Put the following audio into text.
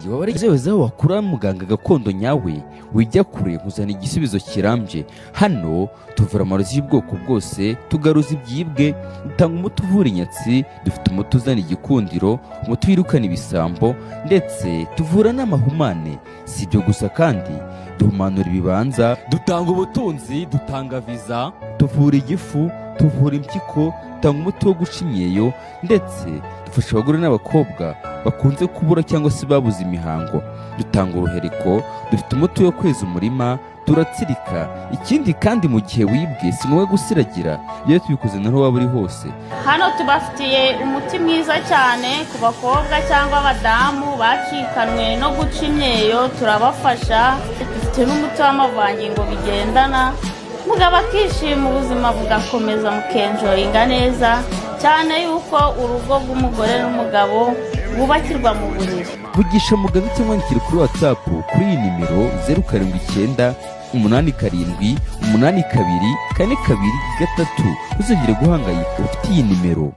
Waba warizewe aho wakura muganga gakondo nyawe? Wijya kure, nkuzana igisubizo kirambye. Hano tuvura amarozi y'ubwoko bwose, tugaruza ibyibwe, dutanga umuti uvura inyatsi, dufite umuti uzana igikundiro, umuti wirukana ibisambo, ndetse tuvura n'amahumane. Si ibyo gusa kandi, duhumanura ibibanza, dutanga ubutunzi, dutanga viza, tuvura igifu, tuvura impyiko, dutanga umuti wo guca imyeyo, ndetse dufasha abagore n'abakobwa bakunze kubura cyangwa se babuze imihango. Dutanga uruhereko, dufite umuti wo kweza umurima, turatsirika. Ikindi kandi, mu gihe wibwe si ngombwa gusiragira, iyo tubikoze naho waba uri hose. Hano tubafitiye umuti mwiza cyane ku bakobwa cyangwa abadamu bacikanwe no guca imyeyo, turabafasha. Dufite n'umuti w'amavangingo bigendana, mugabo akishima, ubuzima bugakomeza, mukenjoyinga neza cyane, yuko urugo rw'umugore n'umugabo bwubakirwa mu buriri. Vugisha muganga cyangwa wandikire kuri WhatsApp kuri iyi nimero: 0798782442. Ntuzongere guhangayika ufite iyi nimero.